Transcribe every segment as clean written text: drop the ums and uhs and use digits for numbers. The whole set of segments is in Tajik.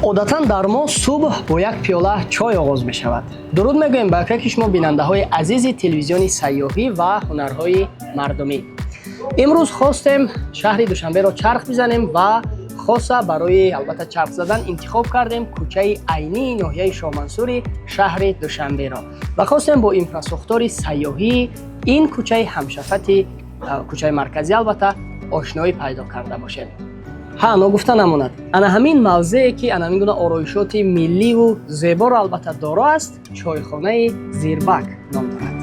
Одатан дар мо субҳ бо як пиёла чой оғоз мешавад. Дуруд мегӯем ба яке шумо, бинандаҳои азизи телевизиони сайёҳӣ ва ҳунарҳои мардумӣ. Имрӯз хостем шаҳри Душанберо чарх бизанем ва хоса барои албатта чарх задан интихоб кардем кӯчаи Айнии ноҳияи Шоҳмансури шаҳри Душанберо ва хостем бо инфрасохтори сайёҳии ин кӯчаи ҳамшафати кӯчаи марказӣ албатта ошноӣ пайдо карда бошем. Ҳа, ногуфта намонад, ана ҳамин мавзее ки ана ҳамин гуна ороишоти милливу зеборо албатта доро аст, чойхонаи Зирбак ном дорад.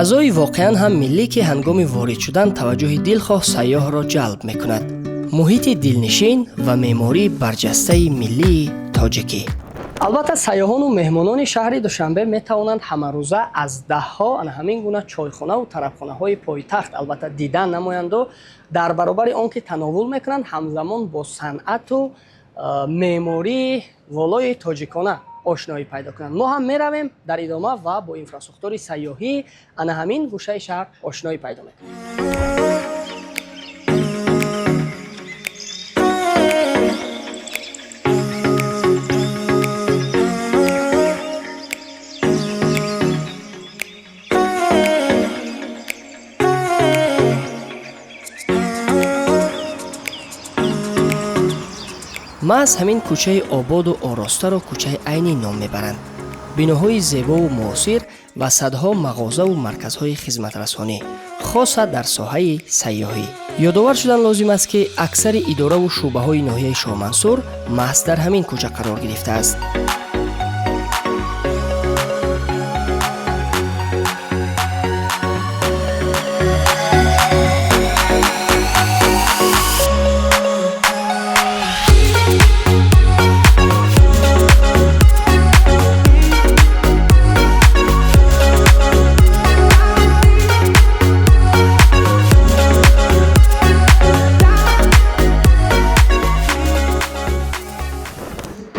Фазои воқеан ҳам миллӣ, ки ҳангоми ворид шудан таваҷҷӯҳи дилхоҳ сайёҳро ҷалб мекунад, муҳити дилнишин ва меъмории барҷастаи миллии тоҷикӣ. Албатта, сайёҳону меҳмонони шаҳри Душанбе метавонанд ҳамарӯза аз даҳҳо ана ҳамин гуна чойхонаву тарабхонаҳои пойтахт албатта дидан намоянду дар баробари он ки тановул мекунанд, ҳамзамон бо санъату меъмории волои тоҷикона ошноӣ пайдо кунанд. Мо ҳам меравем дар идома ва бо инфрасохтори сайёҳӣ ана ҳамин гӯшаи шаҳр ошноӣ пайдо мекунем. Маҳз ҳамин кӯчаи ободу оростаро кӯчаи Айнӣ ном мебаранд. Биноҳои зебову муосир ва садҳо мағозаву марказҳои хизматрасонӣ, хоса дар соҳаи сайёҳӣ. Ёдовар шудан лозим аст, ки аксари идораву шӯъбаҳои ноҳияи Шоҳмансур маҳз дар ҳамин кӯча қарор гирифтааст.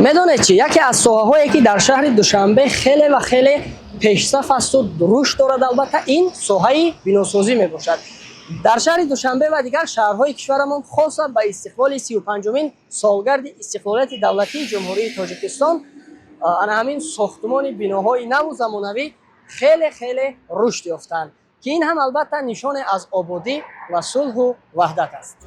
Медонед чи, яке аз соҳаҳое, ки дар шаҳри Душанбе хеле ва хеле пешсаф асту рушд дорад, албатта ин соҳаи биносозӣ мебошад. Дар шаҳри Душанбе ва дигар шаҳрҳои кишварамон, хоса ба истиқболи 35-умин солгарди истиқлолияти давлатии Ҷумҳурии Тоҷикистон, ана ҳамин сохтумони биноҳои наву замонавӣ хеле хеле рушд ёфтанд, ки ин ҳам албатта нишоне аз ободӣ ва сулҳу ваҳдат аст.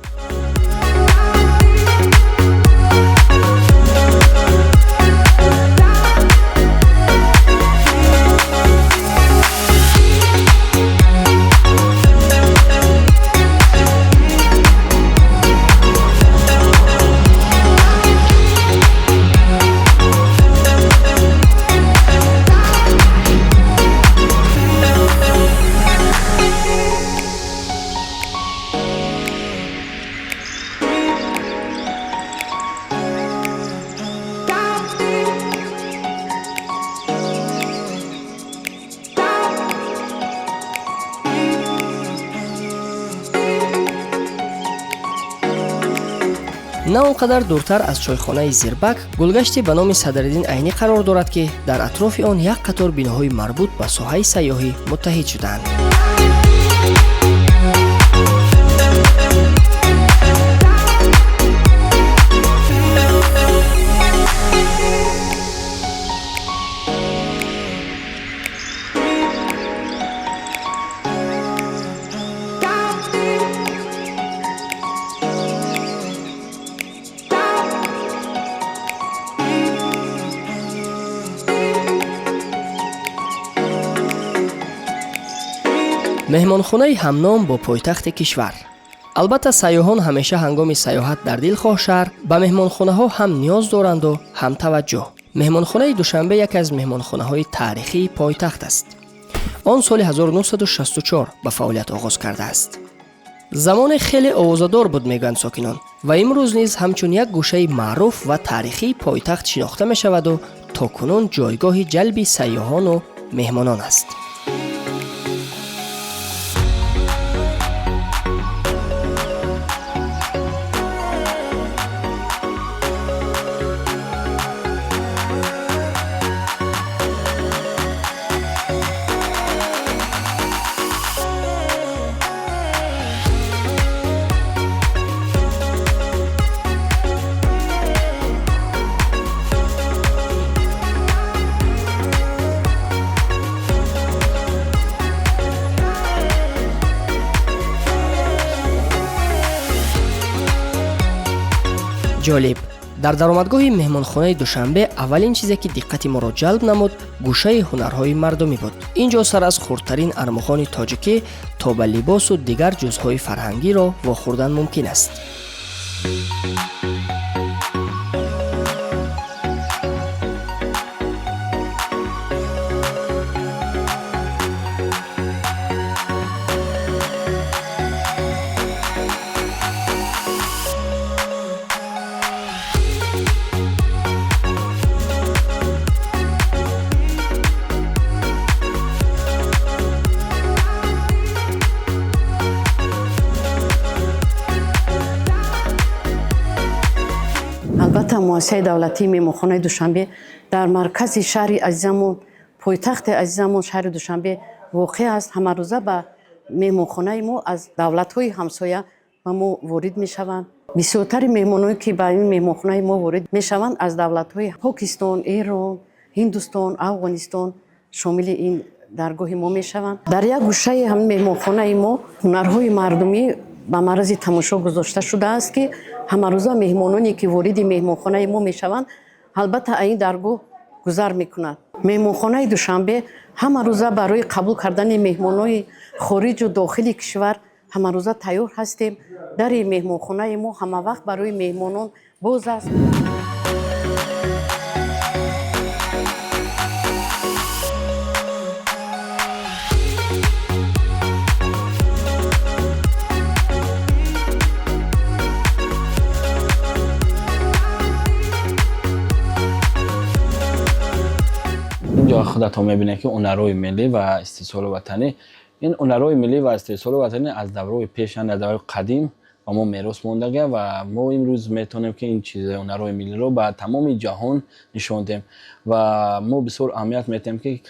На он қадар дуртар аз чойхонаи Зирбак гулгаште ба номи Садриддин Айнӣ қарор дорад, ки дар атрофи он як қатор биноҳои марбут ба соҳаи сайёҳӣ муттаҳид шудаанд. Меҳмонхонаи ҳамном бо пойтахти кишвар. Албатта, сайёҳон ҳамеша ҳангоми сайёҳат дар дилхоҳ шаҳр ба меҳмонхонаҳо ҳам ниёз доранду, ҳам таваҷҷӯҳ. Меҳмонхонаи Душанбе яке аз меҳмонхонаҳои таърихии пойтахт аст. Он соли 1964 ба фаъолият оғоз кардааст. Замоне хеле овозадор буд, мегӯянд сокинон, ва имрӯз низ ҳамчун як гӯшаи маъруф ва таърихии пойтахт шинохта мешаваду То кунун ҷойгоҳи ҷалби сайёҳону меҳмонон аст. Ҷолиб, дар даромадгоҳи меҳмонхонаи Душанбе аввалин чизе, ки диққати моро ҷалб намуд, гӯшаи ҳунарҳои мардумӣ буд. Ин ҷо сар аз хурдтарин армуғони тоҷикӣ то ба либосу дигар ҷузъҳои фарҳангиро вохӯрдан мумкин аст. Албатта, муассисаи давлатии меҳмонхонаи Душанбе дар маркази шаҳри азизамон, пойтахти азизамон, шаҳри Душанбе воқеъ аст. Ҳамарӯза ба меҳмонхонаи мо аз давлатҳои ҳамсоя ба мо ворид мешаванд. Бисёртари меҳмоное, ки ба ин меҳмонхонаи мо ворид мешаванд, аз давлатҳои Покистон, Эрон, Ҳиндустон, Афғонистон шомили ин даргоҳи мо мешаванд. Дар як гӯшаи ҳамин меҳмонхонаи мо ҳунарҳои мардумӣ ба маррази тамошо гузошта шудааст, ки ҳамарӯза меҳмононе, ки вориди меҳмонхонаи мо мешаванд, албатта, ин даргоҳ гузар мекунад. Меҳмонхонаи Душанбе ҳамарӯза барои қабул кардани меҳмонои хориҷу дохили кишвар ҳамарӯза тайёр ҳастем. Дари меҳмонхонаи мо ҳамавақт барои меҳмонон боз аст. Инҷо худатон мебинед, ки ҳунарҳои миллӣ ва истеҳсоли ватанӣ. Ин ҳунарҳои миллӣ ва истеҳсоли ватанӣ аз давраҳои пешан, аз давраи қадим ба мо мерос мондага ва мо имрӯз метавонем, ки ин чиз, ҳунарҳои миллиро, ба тамоми ҷаҳон нишон диҳем. Ва мо бисёр аҳамият медиҳем, ки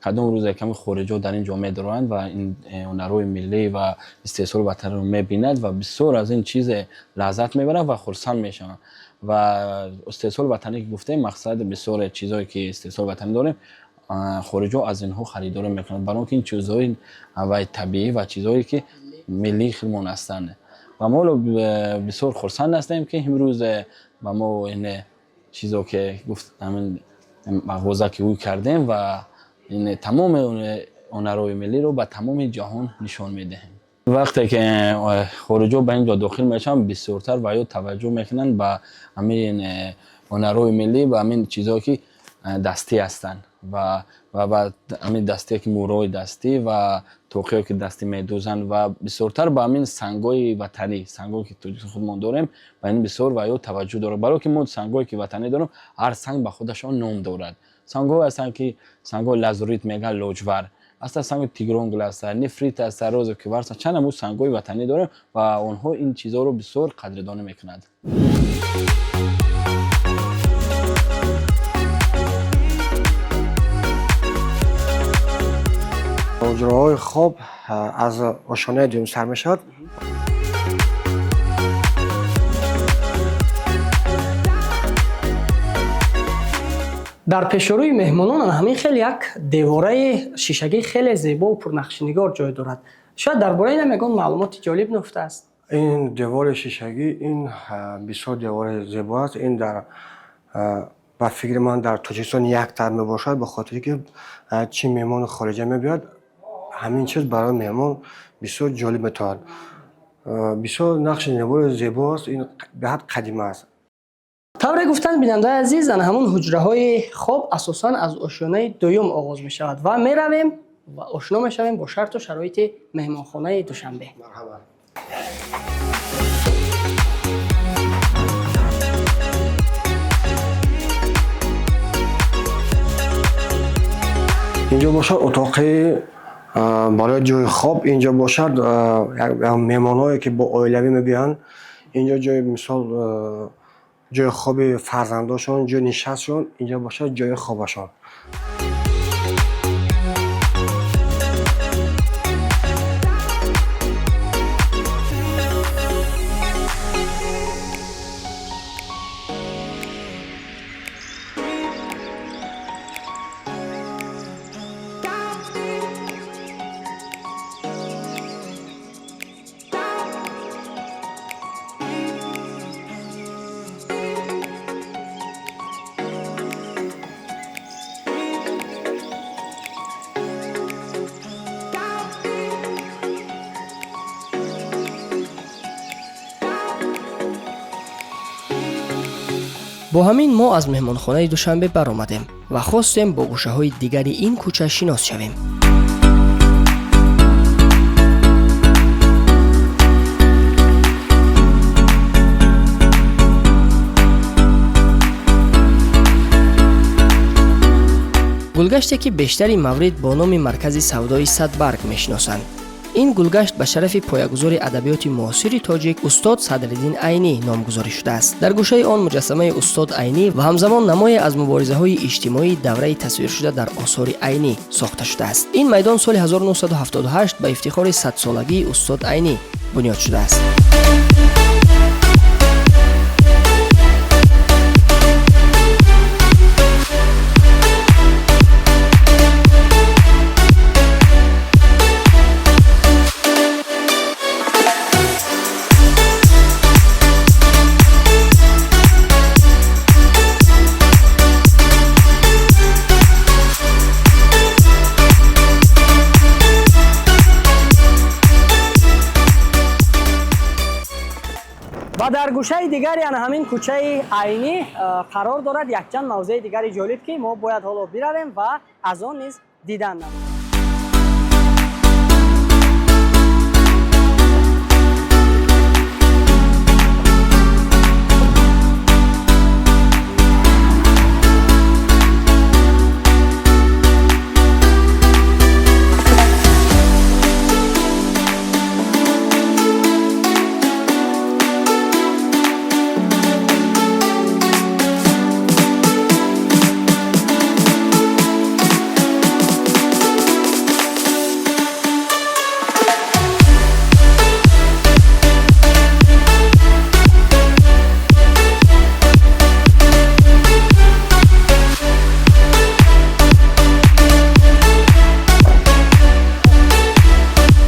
кадом рӯзе ками хориҷиҳо дар ин ҷо медароянд ва ин ҳунарҳои миллӣ ва истеҳсоли ватаниро мебинад ва бисёр аз ин чизе лаззат мебаранд ва хурсанд мешаванд. Ва истеҳсоли ватанӣ ки гуфтем, мақсад бисёре чизҳое ки истеҳсоли ватанӣ дорем, хориҷиҳо аз инҳо харидорӣ мекунанд, барои он ки ин чизҳои вай табиӣ ва чизҳое ки миллии худмон ҳастанд. Ва мо ҳоло бисёр хурсанд ҳастем, ки имрӯз ба мо ин чизо ки гуфт, ҳамин мағоза ки ӯ кардем ва ин тамоми ҳунарҳои миллиро ба тамоми ҷаҳон нишон медиҳем. Вақте ки хориҷиҳо ба ин ҷо дохил мешаванд, бисёртар ва ё таваҷҷӯҳ мекунанд ба ҳамин ҳунарҳои миллӣ ва ҳамин чизҳое ки дастӣ ҳастанд ва ба ҳамин дастие ки мӯрҳои дастӣ ва тоқиҳое ки дастӣ медӯзанд ва бисёртар ба ҳамин сангҳои ватанӣ, сангҳое ки тоҷикистон худмон дорем, ба ин бисёр ва ё таваҷҷӯҳ дорад, барое ки мо сангҳое ки ватанӣ дорем, ҳар санг ба худашон ном дорад. Сангҳое ҳастанд, ки сангҳои лазурит мегӯянд, лоҷвар аста, санги тигронгул аста, нефрит аста, роза кварц, чанд намуд сангҳои ватанӣ дорем ва онҳо ин чизҳоро бисёр қадрдонӣ мекунанд. Ҳуҷраҳои хоб аз ошёнаи дуюм сар мешавад. Дар пешорӯи меҳмонон ҳамин хел як девораи шишагӣ хеле зебову пурнақшинигор ҷой дорад. Шояд дар бораи инам ягон маълумоти ҷолиб нуфта аст? Ин девори шишагӣ, ин бисёр девори зебо аст. Ин дар, ба фикри ман, дар Тоҷикистон яктар мебошад, ба хотире ки чӣ меҳмони хориҷа мебиёд, ҳамин чиз барои меҳмон бисёр ҷолиб метавонад. Бисёр нақши девори зебо аст. Ин беҳад қадима аст. Тавре гуфтанд, бинандаи азиз, ана ҳамон ҳуҷраҳои хоб асосан аз ошёнаи дуюм оғоз мешавад ва меравем ва ошно мешавем бо шарту шароити меҳмонхонаи Душанбе. Марҳамат. Инҷо бошад утоқи барои ҷои хоб. Инҷо бошад меҳмонҳое ки бо оилавӣ мебиёянд, инҷо ҷои мисол ҷои хоби фарзандошон, ҷои нишастшон, инҷо бошад ҷои хобашон. Бо ҳамин мо аз меҳмонхонаи Душанбе баромадем ва хостем бо гӯшаҳои дигари ин кӯча шинос шавем. Гулгаште ки бештари маврид бо номи маркази савдои Садбарг мешиносанд. Ин гулгашт ба шарафи поягузори адабиёти муосири тоҷик устод Садриддин Айнӣ номгузорӣ шудааст. Дар гӯшаи он муҷассамаи устод Айнӣ ва ҳамзамон намое аз муборизаҳои иҷтимоии давраи тасвиршуда дар осори Айнӣ сохта шудааст. Ин майдон соли 1978 ба ифтихори садсолагии устод Айнӣ бунёд шудааст. Ва дар гӯшаи дигари ана ҳамин кӯчаи Айнӣ қарор дорад якчанд мавзеи дигари ҷолиб, ки мо бояд ҳоло биравем ва аз он низ дидан намоем.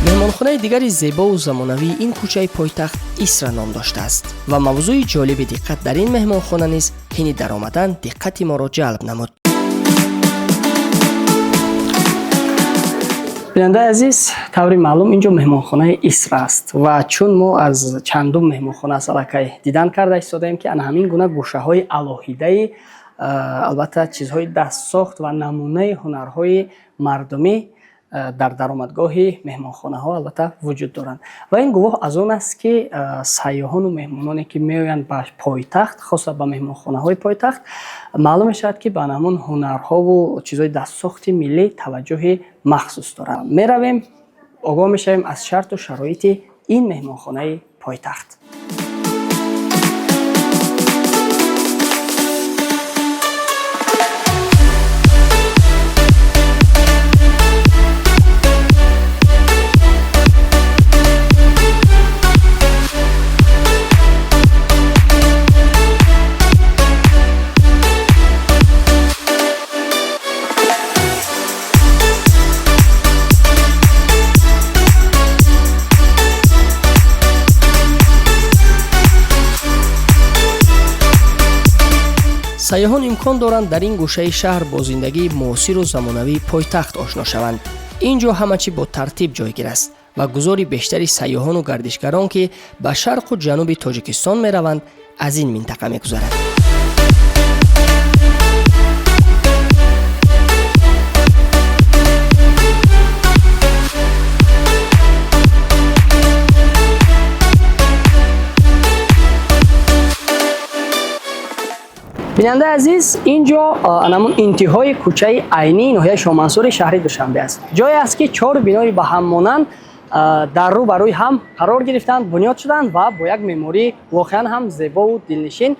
Меҳмонхонаи дигари зебову замонавии ин кӯчаи пойтахт Исра ном доштааст ва мавзӯи ҷолиби диққат дар ин меҳмонхона низ ҳини даромадан диққати моро ҷалб намуд. Бинандаи азиз, таври маълум инҷо меҳмонхонаи Исра аст ва чун мо аз чандум меҳмонхона аст аллакай дидан карда истодаем, ки ана ҳамин гуна гӯшаҳои алоҳидаи, албатта, чизҳои дастсохт ва намунаи ҳунарҳои мардумӣ дар даромадгоҳи меҳмонхонаҳо албатта вуҷуд доранд. Ва ин гувоҳ аз он аст, ки сайёҳону меҳмононе, ки меоянд ба пойтахт, хоса ба меҳмонхонаҳои пойтахт, маълум мешавад, ки ба ҳамон ҳунарҳову чизҳои дастсохти миллӣ таваҷҷӯҳи махсус доранд. Меравем, огоҳ мешавем аз шарту шароити ин меҳмонхонаи пойтахт. Сайёҳон имкон доранд дар ин гӯшаи шаҳр бо зиндагии муосиру замонавии пойтахт ошно шаванд. Ин ҷо ҳама чӣ бо тартиб ҷойгир аст ва гузори бештари сайёҳону гардишгарон, ки ба шарқу ҷануби Тоҷикистон мераванд, аз ин минтақа мегузарад. Бинандаи азиз, ин ҷо анамун интиҳои кӯчаи Айнии ноҳияи Шоҳмансури шаҳри Душанбе аст, ҷое аст, ки чор бинои ба ҳам монанд дар рӯ ба рӯи ҳам қарор гирифтанд, бунёд шуданд ва бо як меъмории воқеан ҳам зебову дилнишин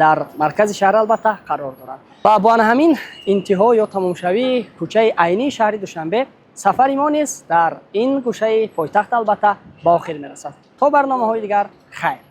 дар маркази шаҳр албатта қарор доранд. Ва бо ана ҳамин интиҳо ё тамомшавии кӯчаи Айнии шаҳри Душанбе сафари мо низ дар ин гӯшаи пойтахт албатта ба охир мерасад. То барномаҳои дигар, хайр.